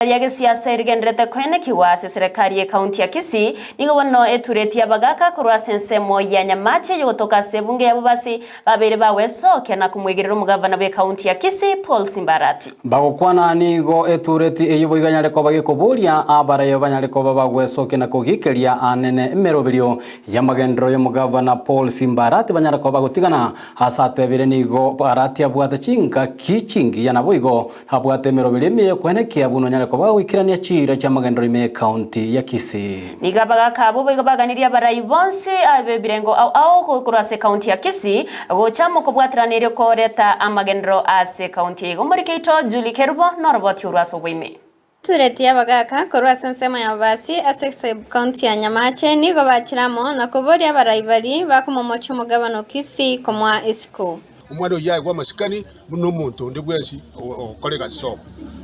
Ria gesiasa erigenderete koenekigwa ase eserekari y'ekaunti ya Kisii nigo bono eturetie abagaka korwa ase ensemo ya Nyamache yogotoka ase ebunge ya Bobasi babeire bagwesokia na komwegerera omogavana bw'ekaunti ya Kisii Paul Simbarati. Bagokwana nigo etureti eyio boigo anyare koba gekoboria abaraia banyare koba bagwesokia na kogikeria anene emeroberio y'amagenderero y'omogavana Paul Simbarati banyare koba bagotigana ase atebire nigo Barati abwate chingaki chingiya naboigo Abwate emeroberi emiya y'okoenekia buna onyare koba goikerania chiira chi'amagenderero ime y'Ekaunti ya Kisii. Nigo abagaaka abwo boigo baganirie abarai bonsi b'ebirengo ao ao korwa ase ekaunti ya Kisii gocha amo kobwaterana erio koreta amagenderero ase ekaunti eye. Igo omoriki oito Julie Kerubo noroboti orwo ase oboime. Tureti y'abagaaka korwa ase ensemo ya Babasi ase sub-county ya Nyamache nigo bachire amo na koboria abarai baria bakomomochia omogabana o Kisii komoa isiko. Omwana oyio aegwe amasikani buna omonto onde bwensi ogokora egasi sobo.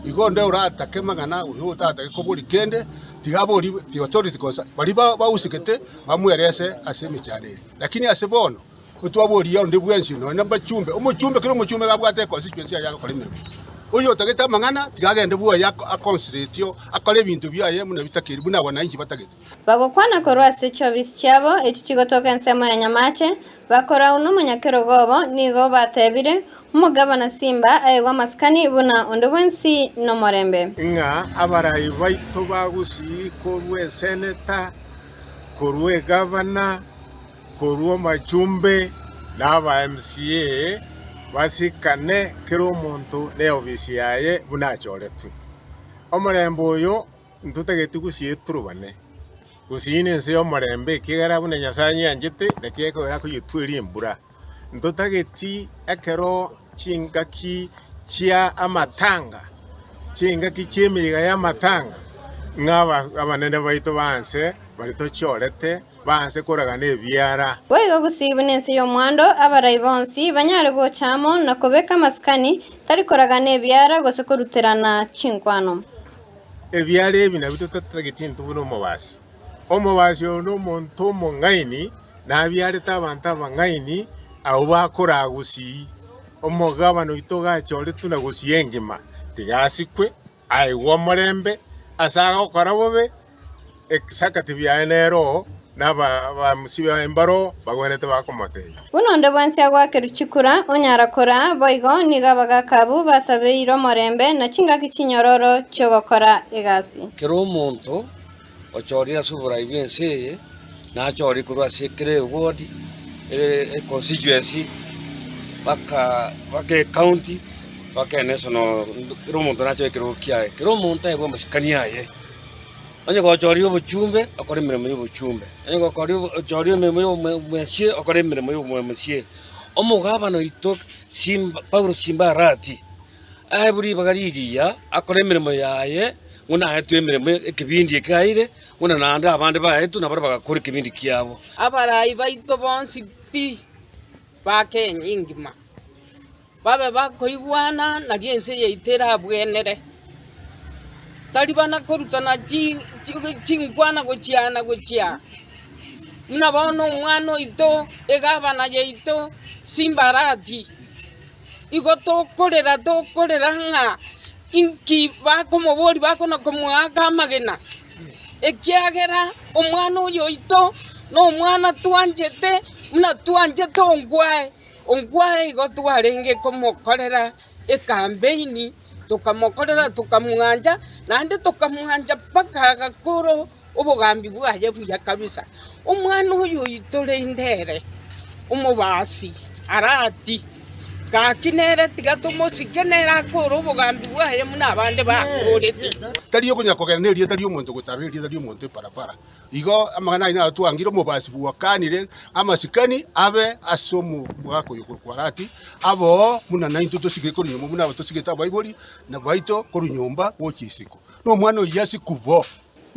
Igo onde oratake amang'ana gose otatake koboria kende, tiga aborie the authority concerned, baria bahusikete bamwerese ase emechando eye. Lakini ase bono, otwaboria onde bwensi nonya mbachumbe, omochumbe kera omochumbe iga abwate econstituency yaye agokora emeremo. Oyo otagete amang'ana tiga agende bwoye aconcentrate akore ebinto biaye buna bitakeri buna wananchi batagete. Bagokwana korwa ase chiofisi chiabo echio chigotoka ensemo ya Nyamache, bakorau nomonyakerogo obo, nigo batebire, Omogabana Simba aegwe amasikani buna onde bwensi nomorembe. Ng'a abarai baito ba Gusii korwa eseneta, korwa egavana, korwa amachumbe na aba MCA basikane kera omonto neofisi yaye buna achoretwe. Omorembe oyo ntotageti gusii eturubane, gusii nense y'omorembe ekiagera buna Nyasae anyianchete naki ekogera akoyetweria embura. Ntotageti ekero chingaki chia amatanga, chingaki chi'emeyega y'amatanga, ng'a abanene baito ba nse baria tochorete baanse koragana ebiara. Boigo gusii buna ense y'omwando, abarai bonsi banyare gocha amo na kobeka amasikani, tari koragana ebiara gose koruterana chinkwano. Ebiara ebi nabio totatageti intwe buna omobasi. Omobasi oyo nomonto omong'aini, nabiarete abanto abang'aini abwo bakoraa gusii. Omogabana oito gachoretwe na gusii engima, tiga asikwe, aegwe omorembe ase agokora bobe, Egesakati biaye nere oo, na abamusi baye mbaro bagwenerete bakomotebia. Buna onde bwensi agoakerwa chikura, onyara koraa, boigo nigo abagaaka abwo basabeire omorembe na chingaki chinyororo chi'ogokora egasi. Kera omonto ochorire ase oborai bw'ense eye, nachore korwa ase kera eward, econstituency, mpaka mpaka ecounty, mpaka enational, kera omonto nachore ekerogo kiaye. Kera omonto aebwe amasikani aye. Onye gochoria obochumbe, okore emeremo y'obochumbe, onye gokoria ochoria emeremo y'obomosie, okore emeremo y'obomosie. Omogabana oito Simba Paulo Simba Arati, aebwe ribaga rigiya akore emeremo yaye, buna aetwe emeremo ekebindi eke aeire, buna naende abande baetwe nabare bagakora ekebindi kiabo. Abarai baito bonsi pi ba Kenya engima babe bakoigwana nario ense yaito erabwenere. Tari bana korutana chinkwana gochia na gochia, buna bono omwana oito, egavana yaito Simba Arati, igo tokorera tokorera ng'a inki bakomoboria bakona komoaka amagena, ekiagera omwana oyo oito nomwana twanchete buna twanchete ongwae. Ongwae igo twarenge komokorera ekambeini, tokamokorera tokamwancha, naende tokamwancha mpaka agakora obogambi bwaye buya kabisa. Omwana oyo oito rende ere omobasi arati, gaki nere tiga tomosike nere akore obogambi bwaye buna abande bakorete. Tari okonya kogenda nerieta ri'omonto gotarora erieta ri'omonto eparapara. Igo amang'ana ayio naro twangire omobasi bwakanire amasikani abe ase omogaka oyo okorokwa Arati, aboo buna naintwe tosigete korwa nyomba buna tosigete abaibori na baito korwa nyomba gochia isiko. Nomwana oyio asikwe bo.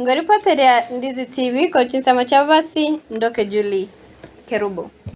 Ngoripoteria Ndizi TV korwa chinsemo chia Bobasi, Ndoke Julie Kerubo.